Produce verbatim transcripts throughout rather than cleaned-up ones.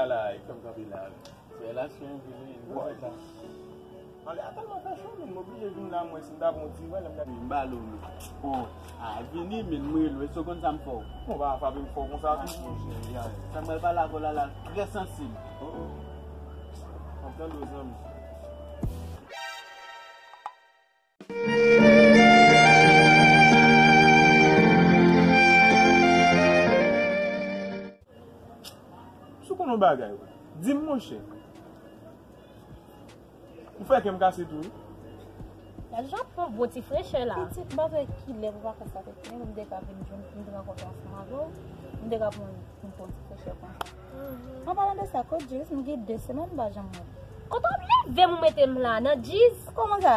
Ala, e fè m kanpe la. Fè la, se yon vil, wi, nou fè sa. Anlè a tèlman fè cho, men m oblije vin la, mwen, si m ta pran yon ti van, lè m ta vin ba l, wi. Bon, a vini, men m rele w, èske w konn sa m fè w? Bon, pa frape m fò konsa tou, monchè, ya. Sa m pral pale avè w la, la, trè sansib. Oh, oh. M ap tande w, zanmi. Si w konn yon bagay, di m, monchè. Ou fè kè m kase tou, wi. Gad jan w pran bon ti frechè la. Pitit, m pa t wè kilè pou vakansan te fini pou m te ka vin jwenn, pou m te rankontre ansanm avè w, pou m te ka pran yon, yon bon ti frechè konsa. An palan de sa, kot Djiz? M gen de semèn m pa janm wè l. Kote w leve m ou mete m la, nan Djiz? Kòman sa?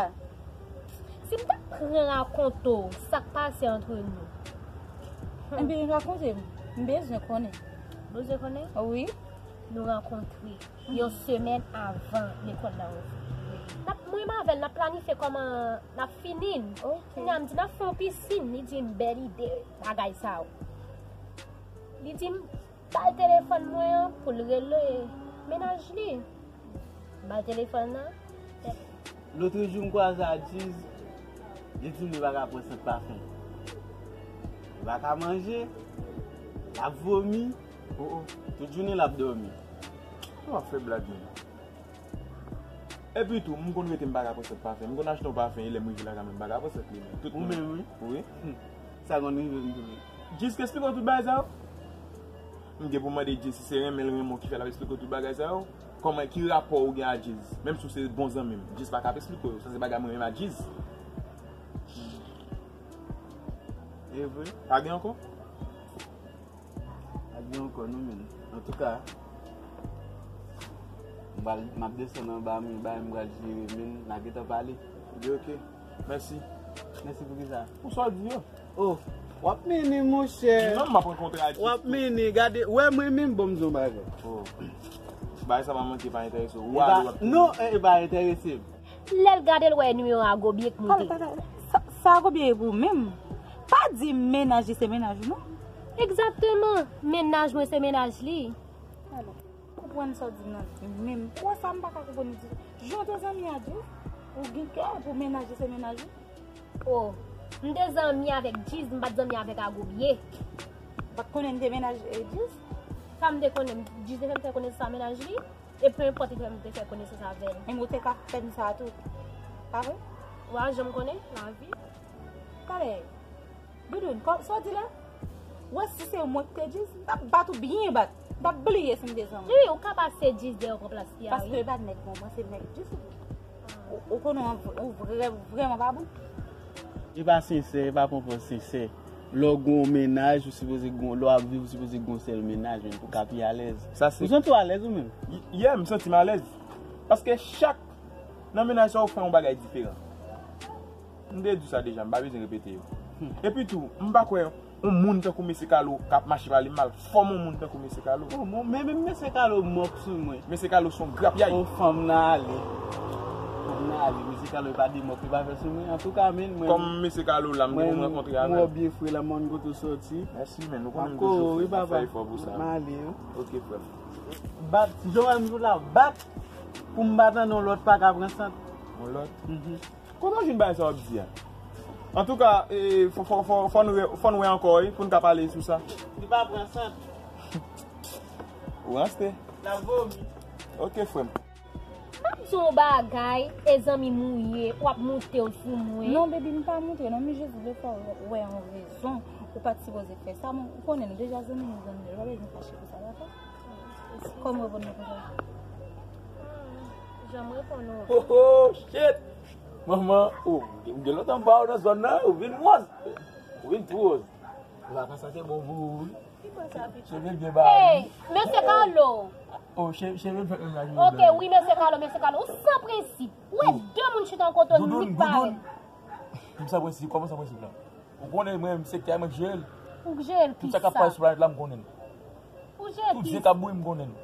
Si m ta pran rakonte w sa k pase antre nou. Ebyen, rakonte m. M bezwen konnen. Bezwen konnen? Wi. Nou rankontre yon semèn avan lekòl la ouvri. N ap, mwen menm avè l, n ap planifye kòman n ap fini l. Ok. Kounye a m di n ap fè yon pisin, li di m bèl ide, bagay sa yo. Li di m ba l telefòn mwen an pou l rele mennaj li. M ba l telefòn nan. Lòt jou m kwaze a Djiz, li di m li pa ka pran sant pafen. Li pa ka manje, l ap vomi, oh, oh, tout jounen l ap dòmi. Ou ap fè blag, men. Epi tou, m konn rete m pa ka pran sant pafen. M konn achte yon pafen, e lè m rive lakay mwen, m pa ka pran sant li, men. Tout moun. Ou menm, wi? Wi. Hmm. Sa konn rive m tou, wi. Djiz ka esplike w tout bagay sa yo? M gen pou m mande Djiz si se renmen l renmen w ki fè l ap esplike w tout bagay sa yo? Kòman, ki rapò ou gen a Djiz? Menm si w se bon zanmi m, Djiz pa ka ap esplike w yo. Sa se bagay mwen menm a Djiz. E vre? Pa gen ankò? Pa gen ankò non, men. Antouka, m pral, m ap desann anba, men bagay m pral jere, men n a gentan pale. Ebyen, oke. Mèsi. Mèsi pou kisa? Pou sa w di yo. Oh, w ap mennen, monchè. Non, m ap rankontre a Djiz. W ap mennen, gade, wè mwen menm, bon, m di w yon bagay. Oh. Bagay sa pa manke pa enterese w. Ou ale, w ap tounen. Non, e, e pa enterese m. Lè l gade l wè nimewo a Gobye k moute. Sa, sa Gobye ye pou ou menm? Pa di m mennaj li se mennaj ou, non. Egzakteman, mennaj mwen se mennaj li. Alò, konprann sa w di m nan, menm. Ou wè sa m pa ka konprann ditou. Jan w te zanmi a Djiz, ou gen kè pou mennaj li se mennaj ou? Oh, m te zanmi avèk Djiz, m pa t zanmi avèk a Gobye. Ou pa t konnen m te mennaj, eh, Djiz? Sa m te konnen, Djiz te fè m fè konesans a mennaj li. E pe enpòt li te fè m te fè konesans avè l. Menm ou te ka fè m sa tou. Pa vre? Ou pa janm konnen lavi. Talè, Doudoun, kò, sa w di la? Ou wè si se mwen ki te Djiz, m t ap bat ou byen bat. M t ap bliye si m te zanmi w. Wi, ou ka pase Djiz dèyè w pran plas li a, wi. Paske e pa nèg bon, mwen se nèg Djiz ou. Ou, ou konnen w, ou vrè, vrèman pa bon. E pa sensè, e pa pran pòz sensè. Lè w gen yon mennaj, ou sipoze gen, lè w ap viv, ou sipoze gen yon sèl mennaj, men pou w ka pi alèz. Sa se... Ou santi w alèz ou menm? Y-, yeah, m santi m alèz. Paske chak nan mennaj sa, ou fè yon bagay diferan. M te di w sa deja, m pa bezwen repete yo. Hmm. Epi tou, m pa kwè yon moun tankou Mesye Kalo k ap mache pale m mal, fòm yon moun tankou Mesye Kalo. Bon, bon, men, men Mesye Kalo mòk sou mwen. Mesye Kalo se yon grapyay. On fanm nan ale. Fanm nan ale, Mesye Kalo pa de mòk li pa fè sou mwen. Antouka, men, mwen, kòm Mesye Kalo la, m gen pou m rankontre avè l. Mwen byen fre la, mwen kote w soti. Mèsi, men nou konnen m toujou fè, m ap fè efò pou sa. M ale, wi. Ok, frè m. Bat, jan w wè m sou la, bat pou m pa tande yon lòt pa ka pran sant. Yon lòt? Mhm. Kote w jwenn bagay sa w ap di a? Antouka, e, fò, fò, fò, fò n wè, fò n wè ankò, wi, pou n ka pale sou sa. Li pa pran sant. Ou ranste. L ap vomi. Ok, frè m. M ap di w yon bagay, e zanmi m ou ye, w ap moute w sou mwen. Non, baby, m pa moute, non, men Jezi vle fè w wè yon rezon ou pa t sipoze fè sa, men ou konnen nou deja zanmi, nou zanmi, nou pa bezwen fache pou sa, dakò? Kòm reponn mwen konsa. Jan m reponn ou. Oh, oh, shit! Manman, oh, m gen lontan m pa wè w nan zòn nan, ou vin wòz. Ou vin twò wòz. Vakansan te bon pou ou, wi. Ki bon sa, pitit? Cheve byen ba. Hey, Mesye Carlo! Oh, che-, cheve m fèt menm la, cheve blan. Ok, wi, Mesye Carlo, Mesye Carlo. Ou san prensip. Ou wè de moun chita yon kote, ou nik parèt. Goudoun, goudoun. M san prensip, kòman san prensip la? Ou konnen mwen, m sektè a, mwen k jere l. Ou k jere l kisa? Tout sa k ap pase sou planèt la, m konnen l. Ou jere l kisa? Tout zen k ap bouyi, m konnen l.